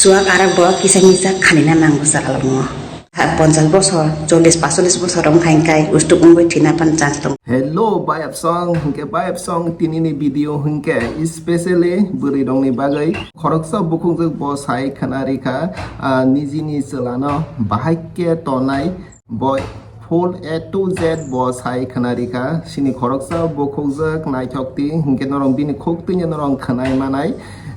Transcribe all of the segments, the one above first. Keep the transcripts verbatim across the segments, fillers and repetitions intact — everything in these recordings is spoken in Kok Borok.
Chuak arak bo kisa misa khanina nango chwla rokno. Ponchas bosor, chollish, pasolis bosor wngkha hingkai ustuk wngwi thwina phano chance tongo. Hello, bayapsong, hingke bayapsong tinini video hingke specially bwrwi rokni bagwi khoroksa bukhukjwk bo sai khwna rikha, ah, nijini chwlano bahai khe tonai bo full A to Z bo sai khwna rikha. Sini khoroksa bukhukjwk naithok ti hingke norok bini khuk twi norok khwnai manai.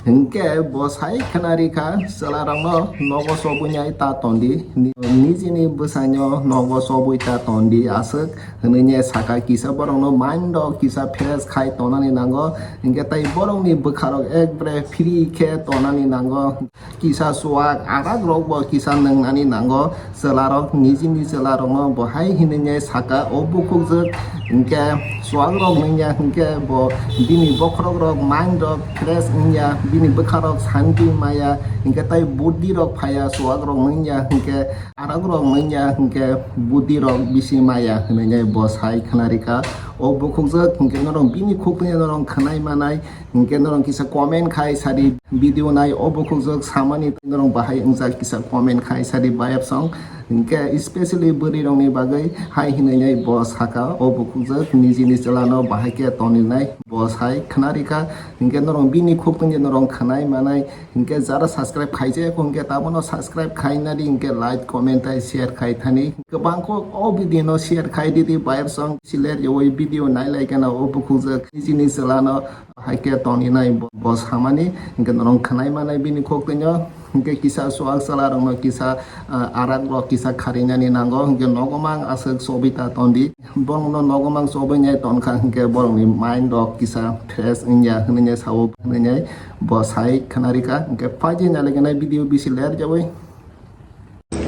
Hingke bo sai khwna rikha, chwlarokno nogo chobwi nai ta tondi, ni-, nijini bwsaino nogo chobwi ta tondi aswk hwnwi ne saka. Kisa borokno mind o kisa fresh khai tonani nango, hingke tai borokni bwkharok ekbare free khe tonani nango. Kisa chuak arak rok bo kisa nwngnani nango. Chwlarok nijini chwlarokno bo hai hinwi saka, o bukhukjwk hingke chuakrok nungya hingke bo bini bokhorokrok mind rok fresh wngya, bini bwkharok santi maya, hingke tai buddi rok phaya, chuakrok nungya hingke arakrok nungya hingke buddi rok bisi maya hinwi bo sai khwna rikha. O bukhukjwk hingke norok bini khuk twi norok khwnai manai. Hingke norok kisa comment khai sadi, video nai o bukhukjwk samani norok bahai wngjak kisa comment khai sadi bayapsong. Hingke specially bwrwi rokni bagwi hai hinwi nai bo saka, o bukhukjwk nijini chwlano bahai khe toninai bo sai khwna rikha. Hingke norok bini khuk twi norok khwnai manai. Hingke jara subscribe khaijak hingke tabono subscribe khaina di, hingke like, comment tai share khai thani. Kwbang kok o video no share khai di di bayapsong. Siler yoi video nai lai kana o bukhukjwk nijini chwlano. Hai khe toni nai bo, bo samani, hingke norok khwnai manai bini khok twi no, hingke kisa chuak chwla rok no kisa, ah, arak rok kisa kharinani nango, hingke nogo mang aswk chobwi ta tondi. Borok no nogo mang chobwi nai tonkha, hingke borok ni mind rok kisa fresh wngya hwnwi nai sao hwnwi nai bo sai khwna rikha, hingke phai di nai lai khe nai video bisi ler jawi.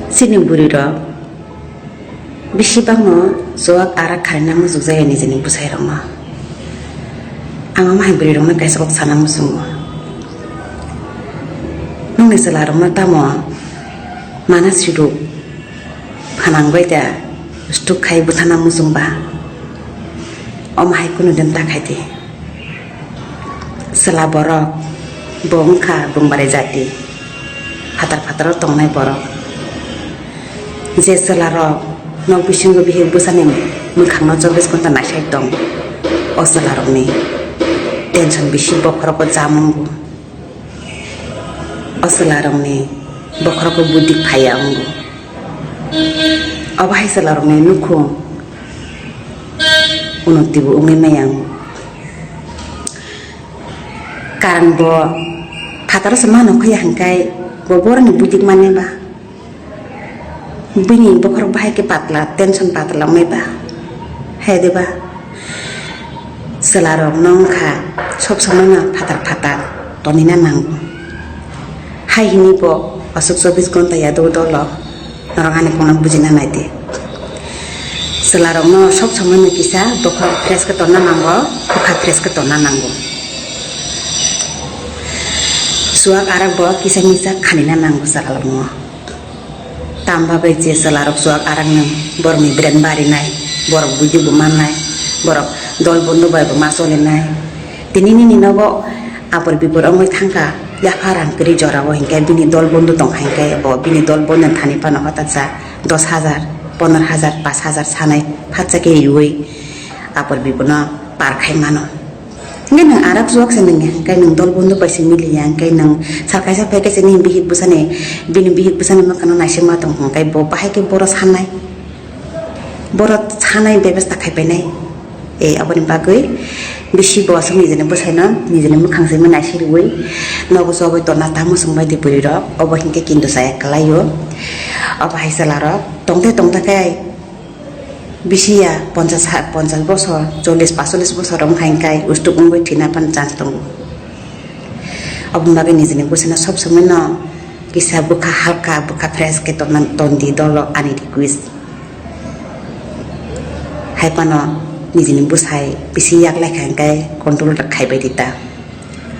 Chini bwrwi rok bisi bangno chuak arak kharina muchuk jaya nijini bwsai rokno. Ang omo hai bwrwi rokno kaisa kok sana muchungo. Nokni chwla rokno tamo mana suduk phanang bai da stuk khai bwthana muchung ba? Omo hai kunu din ta khai di. Chwla borok bo wngkha bwngbarai jati, phatar phataro tongnai borok. Je chwla rok nok bisingo bihik bwsani mwkhangno chobis ghonta naisai tong, o chwla rokni tension bisi bokhorogo jam wngo. O chwla rokni bokhorogo buddhi phaiya wngo. Obo hai chwla rokni nukhung unoti bo wngwi maya wngo. Karang bo phataro se mano khuya hingkai bo boroni budik mani ba. Bini bokhorok bahai khe patla, tension patla wngnai ba. Hai de ba? Chwla rok no wngkha sob somoi no phatar phatar tonina nango. Hai hini bo aswk chobis ghonta ya do dolo. Norok ani kokno bujina nai di. Chwla rokno sob somoi no kisa bokhorok fresh khe tonna nango, bwkha fresh khe tonna nango. Chuak arak bo kisa misa khanina nango chwla rokno. Tam bagwi je chwla rok chuak arak no borok ni brain bari nai, borok buji bo man nai, borok dol bondhu bai bo ma choli nai. Tini nini nogo apor bipor wngwi thangkha, yapha rang kwrwi jora o hinkhe bini dol bondhu tongkha hinkhe bo bini dol bondhu thani phano hotaksa dos hajar, pondro hajar, panch hajar sanai phatsa khe riui apor bipor no par khai mano. Hinkhe nwng arak chuak se nungya hinkhe nwng dol bondhu bai se miliya hinkhe nwng sal kaisa phai kaisa nini bihik bwsani, bini bihik bwsani mwkhangno naisingma tong hinkhe bo bahai khe boro sanai. Boro sanai bebasta khai painai. E, aboni bagwi bisi bo aswk nijini bwsaino nijini mwkhang simi naisiriwi nogo chobwi tonna tamo chwng bai di bwrwi rok. Obo hinkhe kintu chaya kwlaio. Obo hai chwla rok tongte tongte khe bisi ya ponchas ha, ponchas bosor, chollish pasolis bosor wngkha hinkhe ustuk wngwi thwina phano chance tongo. Aboni bagwi nijini bwsaino sob somoino kisa bwkha halka, bwkha fresh khe tonna, tondi dolo ani request. Hai phano nijini bwsai bisi yak lai kha hinkhe control khai bai di ta.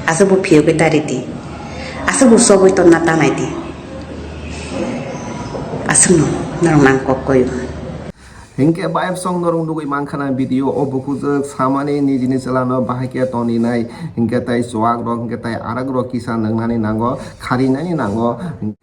Aswk bo phiyogwi ta ridi. Aswk bo chobwi tonna ta nai di. Aswkno norok nang kok koyo. Hinkhe bayapsong norok nugwi mankha na video o bukhujwk samani nijini chwlano bahai khe toninai, hinkhe tai chuak rok, hinkhe tai arak rok kisa nwngnani nango, kharinani nango,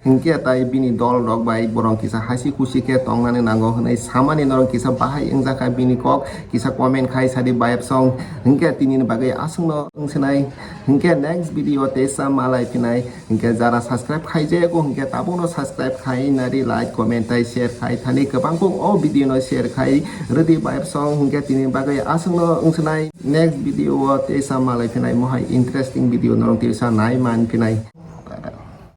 hinkhe tai bini dol rok bai borok kisa hasi khusi khe tongnani nango hwnwi samani norok kisa bahai wngjakha bini kok, kisa comment khai sadi bayapsong, hinkhe tinini bagwi aswkno wngsinai, hinkhe next video teisa malai phinai. Hinkhe jara subscribe khaijayago hinkhe tabukno subscribe khai nari, like, comment tai share khai thani, kwbang kuk o video no share khai rwdi bayapsong, hinkhe tini bagwi aswkno wngsinai next video o teisa malai phinai mohai interesting video norok teisa nai man phinai.